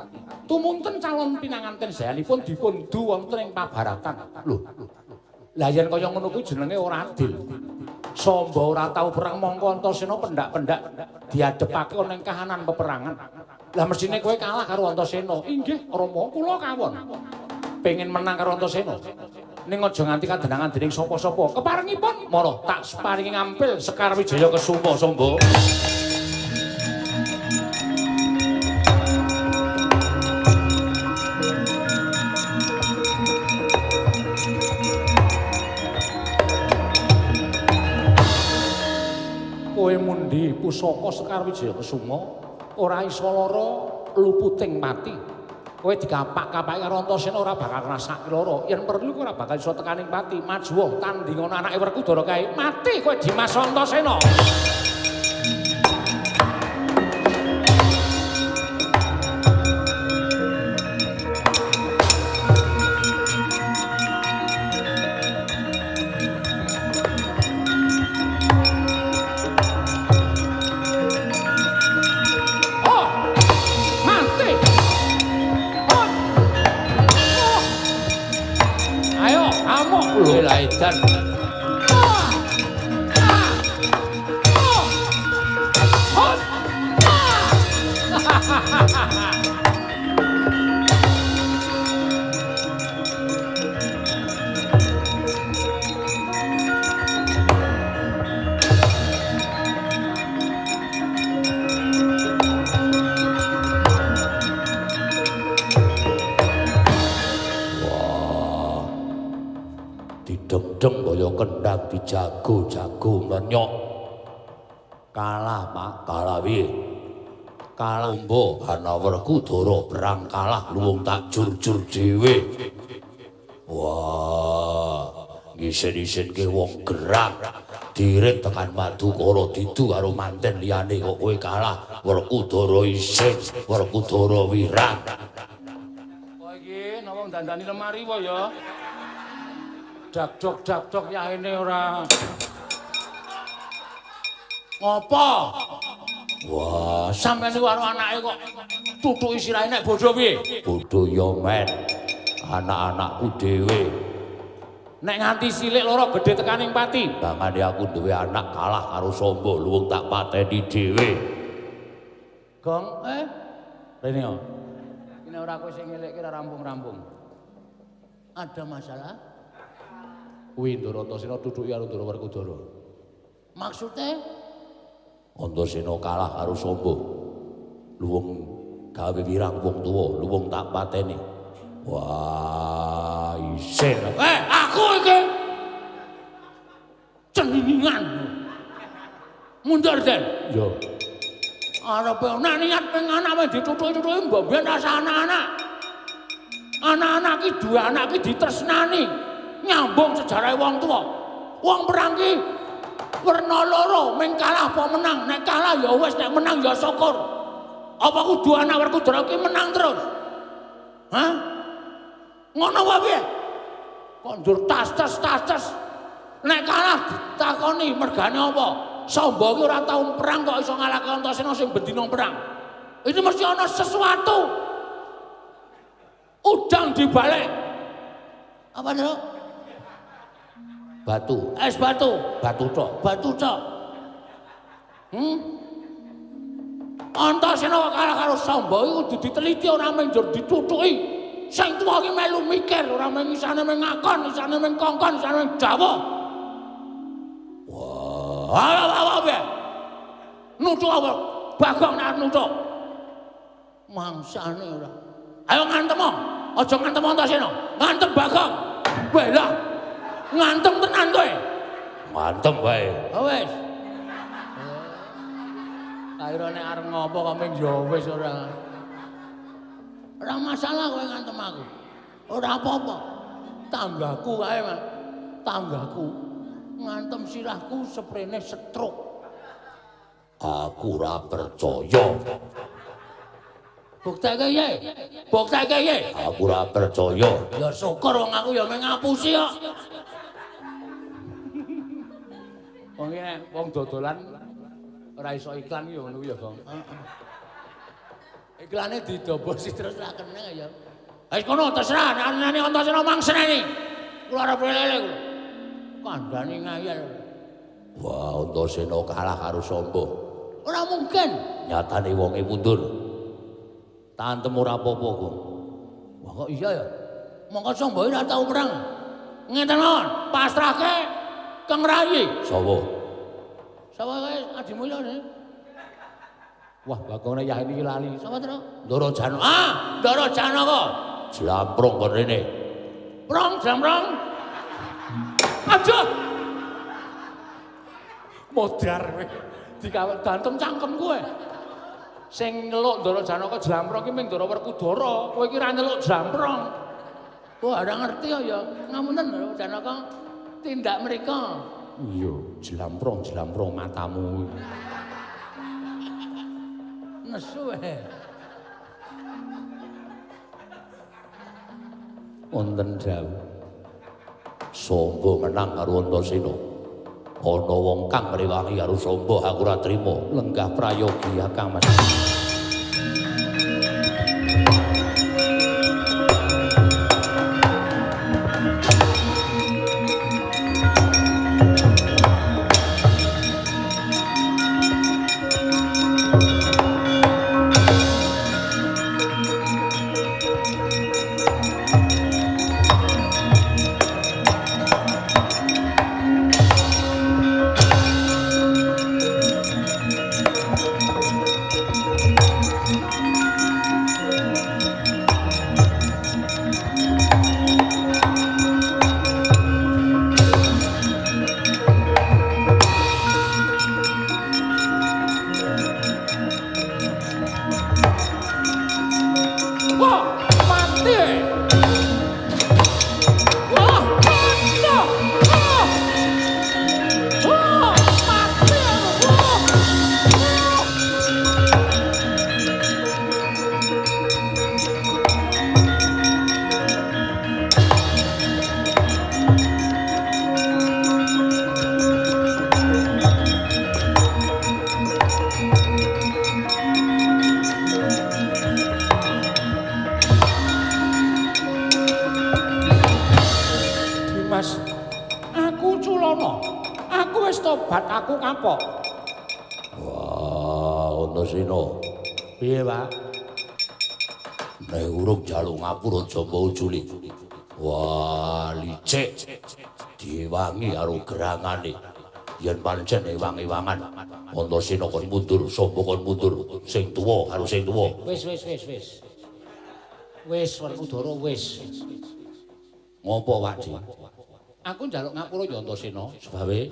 tumunten calon pinanganten sayanipun dipun du wonten ing pabaratan. Lho. Lah yen kaya ngono kuwi jenenge ora adil. Samba ora tau perang mongko Antasena pendak-pendak diadhepake ana ing kahanan peperangan. Lah mesthine kowe kalah karo Antasena. Inggih, Rama, kula kawon. Pengen menang karo Antasena. Ning aja nganti kadenangan dening sapa-sapa. Keparengipun mara tak paringi ngampil Sekar Wijaya Kesuma Samba. Kowe mundi pusaka Sekar Wijaya Kesuma ora iso lara luputing pati. Kowe dikapak-kapake karo Antasena ora bakal ngrasake lara. Yen perlu kowe ora bakal iso tekaning pati. Majuwa tandingana anake Werkudara kae. Mati kowe Dimas Antasena. lho. Lah edan. Dideng-deng kaya kendang dijago-jago menyok. Kalah, Pak, kalah piye? Kalah mbo ana Werkudara perang kalah luwung tak jur-jur dhewe. Wah, ngisin-isinke wong gerang. Dirit tekan Madukara didu karo manten liyane kok kowe kalah. Werkudara isin, Werkudara wirang. Kok iki napa dandani lemari wae ya? Dakdok dakdok yahene ora. Ngopo? Wah, sampeyan niku karo anake kok tutuki sirahe nek bodho piye? Bodho ya men. Anak-anakku dhewe. Nek nganti cilik loro gedhe tekaning pati. Bangane aku duwe anak kalah karo Samba luwung tak pateni dhewe. Gong, rene yo. Ini ora kowe sing ngelekke ora rampung-rampung. Ada masalah? Kuwi Ndara Antasena duduki karo Ndara Werkudara. Maksude? Antasena kalah karo Samba. Luwung gawe wirang wong tuwa, luwung tak pateni. Wah, isin. Aku iki ceniningan. Mundur, Den. Yo. Arepe nek niat ping anak wae ditutuki-tutuki mbok biyen rasa anak-anak. Anak-anak ki duwe anak ki ditresnani. Nyambung sejarah wong tuwa. Wong perang ki werna loro, ming kalah apa menang. Nek kalah ya wis, nek menang ya syukur. Apa kudu anak Werkudara ki menang terus? Hah? Ngono wae piye? Kok ndur tas-tas. Nek kalah ditakoni mergane apa? Samba ki ora tau perang kok iso ngalahke Antasena sing bendina perang. Itu mesti ana sesuatu. Udang dibalik. Apa lho? Batu, es batu, batu tok, batu tok. Antasena kalah karo Samba iku kudu diteliti ora mung njur ditutuki. Sing tuwa ki melu mikir, ora mung isane mung ngakon, isane mung kongkon, isane mung dawuh. Wah, apa piye? Nuthuk apa? Bagong nek nuthuk. Mangsane ora. Ayo ngantem. Aja ngantem Antasena, ngantem Bagong. Weh lah. Ngantem tenan kowe. Ngantem wae. Ha wis. Akhire nek arep ngopo kok ming ya wis ora. Ora masalah kowe ngantem aku. Ora apa-apa. Tanggaku kae, Mas. Tanggaku ngantem sirahku seprene stroke. Aku ora percaya. Bukteke ye. Bukteke ye. Aku ora percaya. Ya syukur wong aku ya mung ngapusi kok. Wong iki nek wong dodolan ora iso iklan ya ngono kuwi ya, Bang. Heeh. Iklane didobosi terus ra kena ya. Wis kono terserah nek anane Antasena mang seneni. Kula arep lele kula. Kandhane ngayal. Wah, Antasena kalah karo Samba. Ora mungkin. Nyatane wonge mundur. Tantem ora apa-apa, Gong. Wah, kok iya ya? Mongko Samba ora tau perang. Ngeten mawon, pasrahke Kang Rayi. Sapa? Sapa kae adimu ya? Wah, Bagongane yah iki lali. Sapa to? Ndara Janaka. Ah, Ndara Janaka. Jlamprong kon rene. Prong, jlamprong. Aduh. Modar kowe. Dikawet dantem cangkem kowe. Sing nyeluk Ndara Janaka jlamprong ki ming Ndara Werkudara. Kowe iki ora nyeluk jlamprong. Wah, ora ngerti ya. Ngapunten Ndara Janaka tindak mriko. Iya, jlamprong-jlamprong matamu. Nesu eh. Wonten dawuh. Samba menang karo Antasena. Ana wong kang ngrewangi karo Samba aku ora trima. Lenggah prayogi Kang Mas. wis tobat, aku kapok. Wah, Antasena. Piye, Pak? Nek urung njaluk ngapura aja mbok ujuli. Wah, licik. Diwangi karo gerangane. Yen pancen ewang-ewangan, Antasena kon mundur, Samba kon mundur, sing tuwa karo sing tuwa. Wis wis wis wis. Wis Werkudara wis. Ngopo, Pak Di? Aku njaluk ngapura ya Antasena, sebabe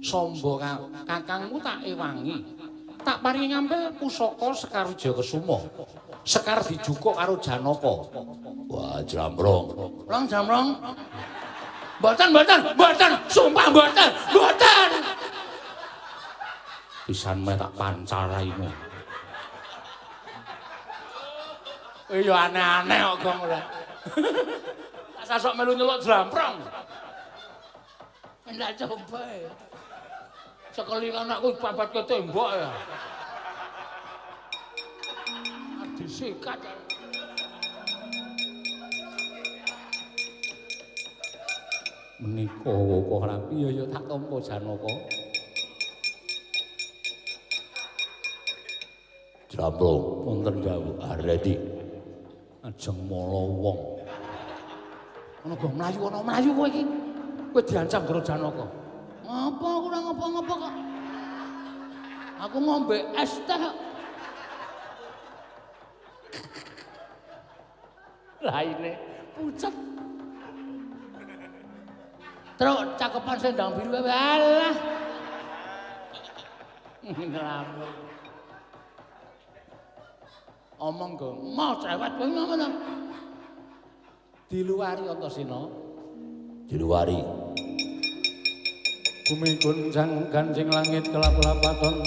Samba kakangmu tak ewangi. Tak paringi ngambil pusaka Sekar Wijaya Kesuma. Sekar dijukuk karo Janaka. Wah, jlambrong. Rong jamrong. Mboten, mboten, mboten, sumpah mboten, mboten. Pisan meh tak pancal raimu. Ya aneh-aneh kok gong ora. Tak sasok melu nyeluk jlamprong. Ndak coba ya. Sekali anakku babat ke tembok ya. Disikat. Menika kok rapi ya ya tak tampa Janaka. Jlambrong wonten dawuh aredi. Ajeng mala wong. Ana go mlayu ana mlayu kowe iki. Kowe diancam karo Janaka. Ngapa aku ora ngapa-ngapa kok. Aku ngombe es teh. Raine pucet. Truk cakepan sendang biru alah. Ngelamun. Omong go mau cerewet kowe ngono. Diluwari Antasena. Diluwari. Bumi goncang gancing langit kelap-lapaton.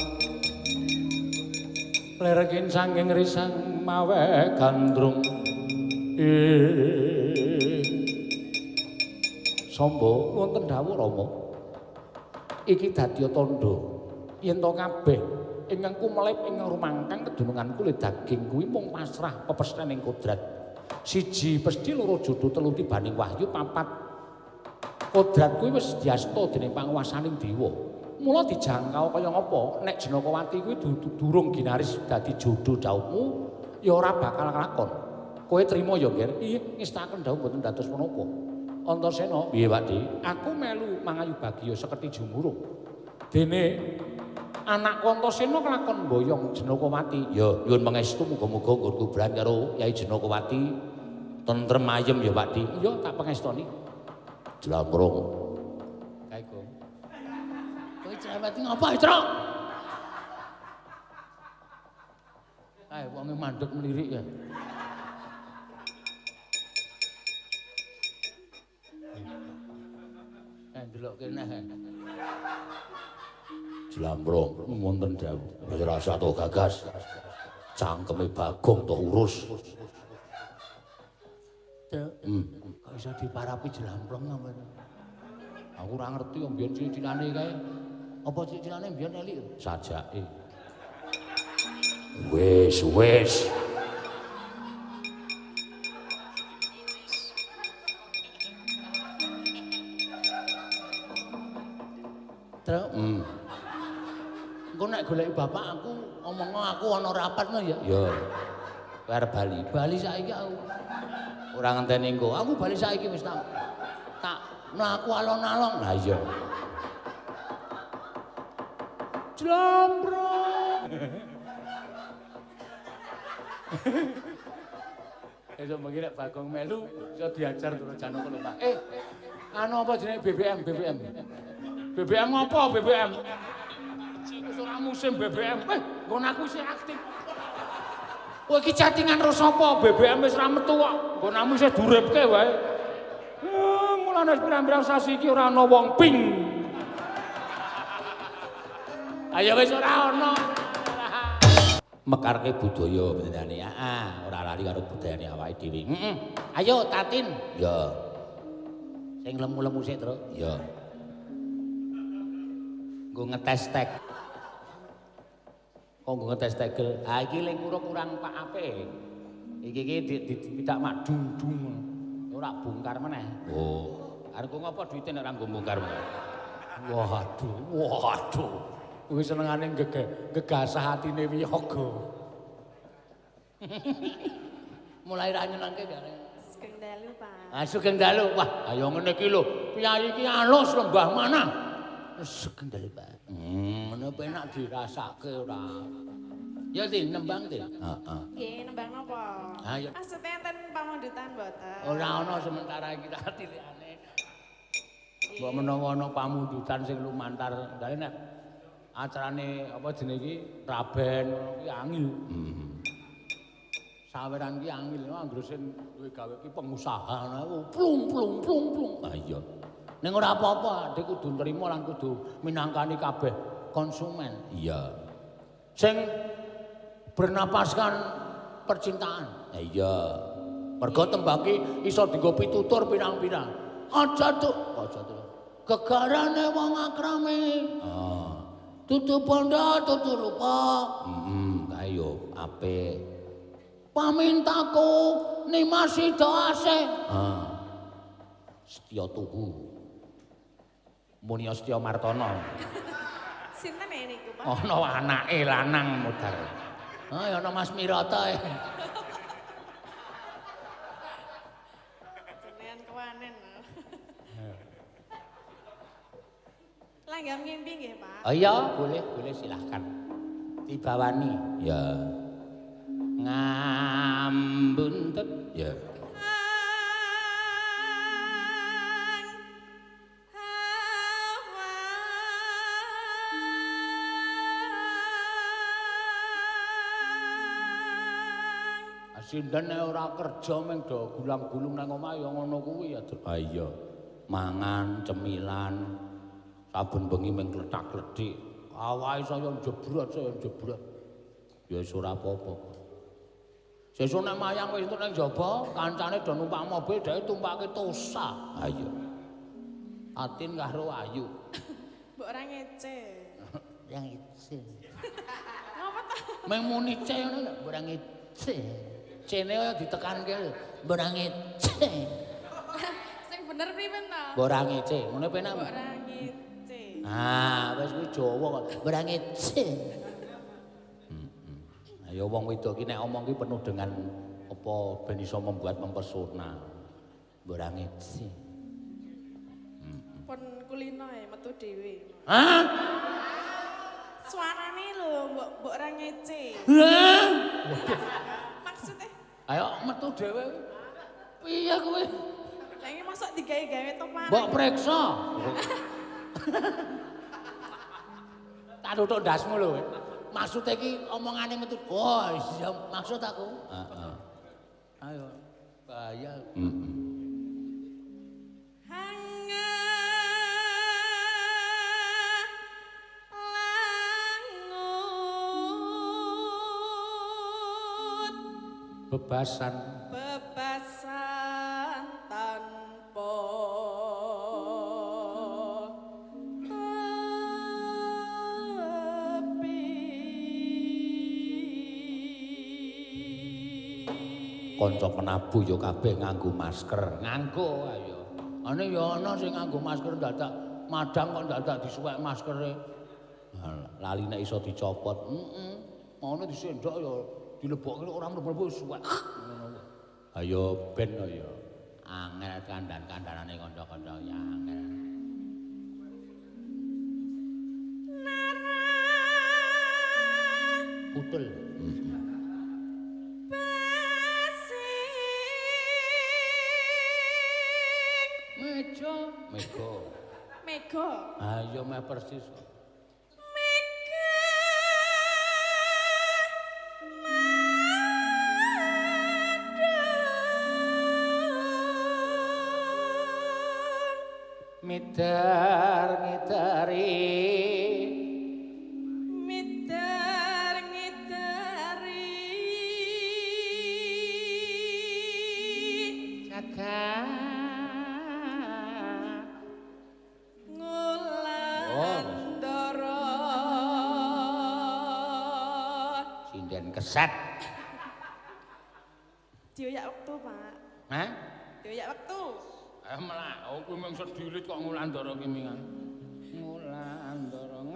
Lerekin sangking risang mawe gandrung. Samba wonten dawuh Rama. Iki dadi tandha yen to kabeh ingkang kumelep ing rumangkang kedunungan kulit daging kuwi mung pasrah pepesthene ing kodrat. Siji pesthi loro jodho telu tibaning wahyu papat kodrat kuwi wis diasta dening panguwasaning dewa. Mula dijangkau kaya ngapa nek Janakawati kuwi durung ginaris dadi jodho dhawuhmu ya ora bakal kelakon. Kowe trima ya, Nger? Iya, ngestaken dhawuh mboten dados menapa. Antasena, piye Pak Di? Aku melu mangayu bagya sekerti jumurung. Dene anakku Antasena kelakon mboyong Janakawati. Ya, nyuwun pangestu muga-muga nggonku bran karo Yai Janakawati tentrem ayem ya Pak Di. Iya, tak pangestoni. Jlambrong. Kae go. Kowe cerewet ngapa, Truk? Kae wonge mandek mlirik ya. Ndelok kene. Jlambrong wonten dawuh. Wis rasa to gagas. Cangkeme Bagong to urus. Kok iso diparapi jlambrong sampeyan? Aku ora ngerti wong biyen cilik-cilane kae. Apa cilik-cilane biyen elik? Sajake. Wis, wis. Engko nek goleki bapak aku omong aku ana rapat ngono ya. Ya. Kowe arep bali. Bali saiki aku. Ora ngenteni engko. Aku bali saiki wis tak mlaku alon-alon. Lah iya. Jlambrong. Esuk bengi nek Bagong melu iso diajar karo Janaka lho, Pak. Anu apa jenenge BBM, BBM. BBM apa BBM? Wis ora musim BBM. Nggon aku isih aktif. Kowe iki chattingan karo sapa? BBM wis ora metu kok. Nggonamu isih duripke wae. Mulane pirang-pirang sasi iki ora ana wong ping. Ayo wis ora ana. Mekarke budaya benane. Heeh, ora lali karo budayane awake dhewe. Heeh. Ayo Tatin. Ya. Sing lemu-lemu sik, Truk. Ya. Nggo ngetes tek. Kok nggo ngetes tegel? Ha iki ling urung kurang pak apik. Iki iki dipidak mak dung-dung. Ora bongkar meneh. Oh, arep ngopo duwite nek ora nggo bongkar meneh. Waduh, waduh. Kuwi senengane gegasah atine wiyaga. Mulai ra nyenengke gare. Sugeng dalu, Pak. Ah, sugeng dalu. Wah, ayo ngene iki lho. Piyayi iki alus lembah mana? Sugeng dalu, Pak. Ngono penak dirasake ora. Ya, Tin, nembang, Tin. Heeh. Nggih, nembang napa? Ha iya. Maksudnya enten pamundutan mboten? Ora ana sementara iki tak tilikane. Mbok menawa ana pamundutan sing lumantar. Lah nek acarane apa jenenge iki raben ngono kuwi angel. Saweran ki angel anggere sing duwe gawe ki pengusaha ngono plung plung plung plung. Ha iya. Ning ora apa-apa, dhek kudu nrimo lan kudu minangkani kabeh konsumen. Iya. Sing bernapaskan percintaan. Ha iya. Mergo tembang ki iso dienggo pitutur pirang-pirang. Aja tuk, aja tuk. Gegarane wong akrame. Ah. Tutu bondo, tutu rupa. Heeh, kae yo apik. Pamintaku Nimas Sida Asih. Ah. Setya tuhu. Munia Setya Martono. Sinten niku, Pak? Ana anake lanang modar. Ah, ya ana Mas Mirata. Jenengan kewanen. Langgam ngimpi nggih, Pak? Oh iya, boleh, boleh silahkan. Dibawani. Ya. Ngambuntet. Ya. Sinden nek ora kerja mung do gulang-gulung nang omah ya ngono kuwi ya. Ha iya. Mangan cemilan saben bengi mung kletak-klethik. Awake saya jebrot, saya jebrot. Ya wis ora apa-apa. Sesuk nek mayang wis entuk nang jaba, kancane do numpak mobil, dhek tumpake Tosa. Ha iya. Atin karo Ayu. Mbok ora ngece. Yang ngece. Ngopo ta? Mung muni ce ngono lho, mbok ora ngece. Cene kaya ditekanke lho, mbok ora ngece. Sing bener priwen ta? Mbok ora ngece, ngono penak. Mbok ora ngece. Ah, wis kuwi Jawa kok. Mbok ora ngece. Ayo wong wedok ki nek omong ki penuh dengan apa ben iso membuat mempesona. Mbok ora ngece. Pun kulino ae metu dhewe. Hah? Suarane lho mbok ora ngece. Hah? Maksudnya? Ayo metu dhewe. Piye kowe? Lah iki mosok digawe-gawe to, Pak? Mbok preksa. Tak tutuk ndasmu lho. Maksud iki omongane metu. Oh, iya maksud aku. Heeh. Ayo bahaya. Heeh. Bebasan. Bebasan tanpa tepi. Kanca penabuh ya kabeh nganggo masker. Nganggo ayo. Ane ya ana sing nganggo masker dadak madang kok dadak disuwek maskere. Lali nek iso dicopot. Heeh. Maune disendok ya dilebokke ora mlebu-mlebu suwek. Ngono. Ayo ben ya. Angel kandhan-kandhanane kanca-kanca ya angel. Putul. Meja, mega. Mega. Ayo meh persis. Mega. Midar ngidari. Midar ngidari. Jagat Ngulandara. Sinden keset. Dioyak wektu, Pak. Hah? Dioyak wektu. Eh melak, aku mung sedilit kok Ngulandara ki mingan.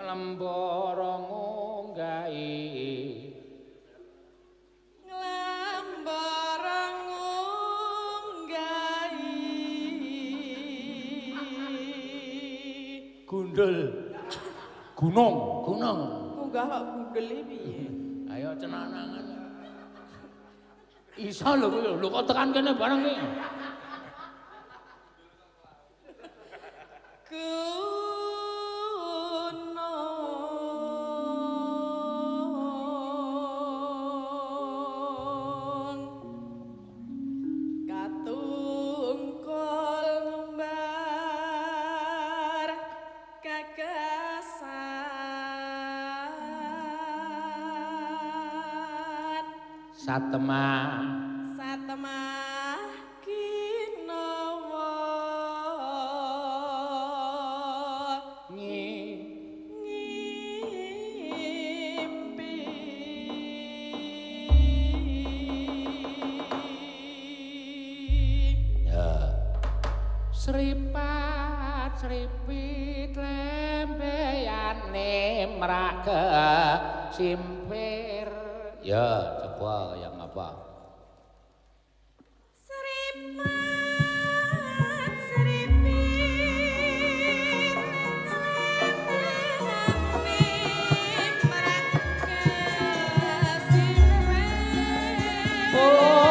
Nglembara ngunggahi. Nglembara ngunggahi. Gundul. Gunung, gunung. Munggah kok gundul iki piye? Ayo cenanangan. Iso lho kuwi lho kok tekan kene bareng iki. Gunung katungkul ngumbar gagasan Satemah satemah kinawa ngi ngimpi. Ya. Sripat sripit lembeyane mrake simpir. Ya, coba yang apa? Sripat sripit lembeyane mrake simpir. Oh.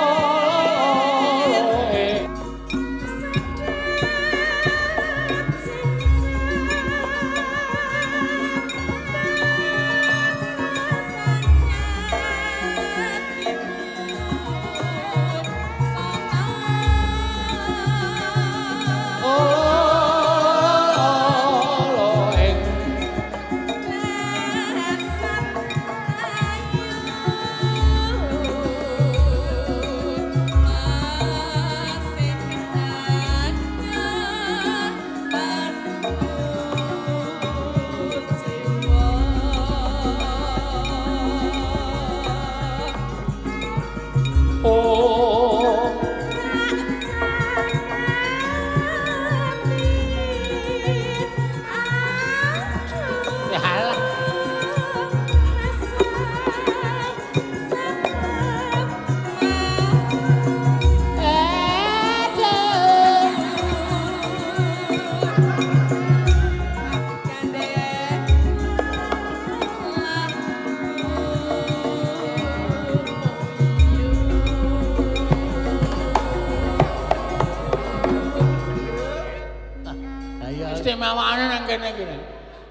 Istimewane nang kene iki.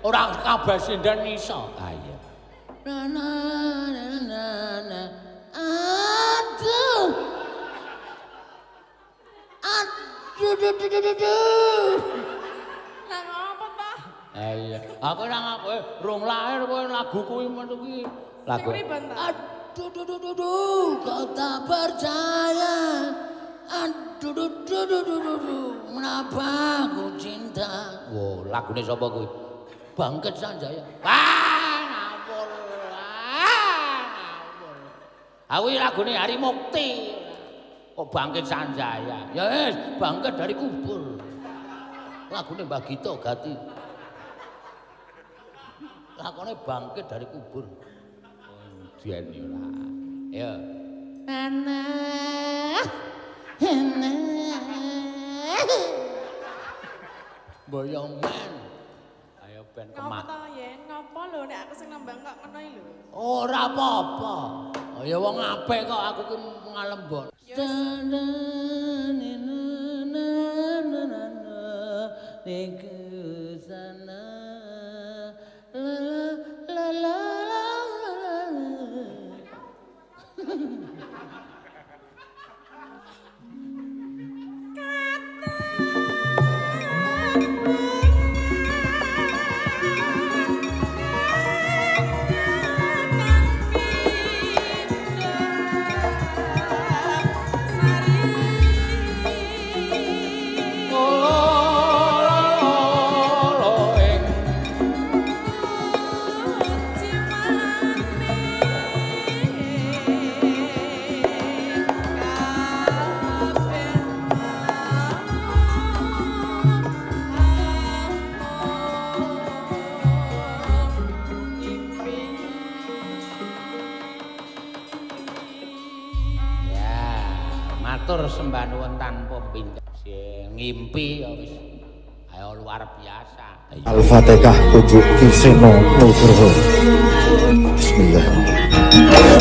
Ora kabeh sinden iso. Ha iya. Na na na na. Aduh. Aduh duh duh duh duh. Lah ngopo ta? Ha iya. Aku ora ngaku rung lahir kowe lagu kuwi metu kuwi. Lagu. Aduh duh duh duh duh, kau tak percaya. Aduh duh duh duh duh duh, mengapa aku cinta. Wow, lagune sapa kuwi? Bangkit Sanjaya. Wah, ngawur. Wah, ngawur. Aku iki lagune Hari Mukti. Kok Bangkit Sanjaya? Ya wis, bangkit dari kubur. Lagune Mbah Gito Gati. Lakone bangkit dari kubur. Oh, diene ora. Ya. Nana. Boyongan. Ayo ben kemak. Ngopo to, Yen? Ngopo lho nek aku sing nembang kok ngono iki lho. Ora apa-apa. Ya wong apik kok aku ki ngalembon. La la la la la. Matur sembah nuwun tanpa pindha. Sing ngimpi ya wis ayo luar biasa. Al-Fatihah untuk Ki Seno Nugroho. Bismillahirrahmanirrahim.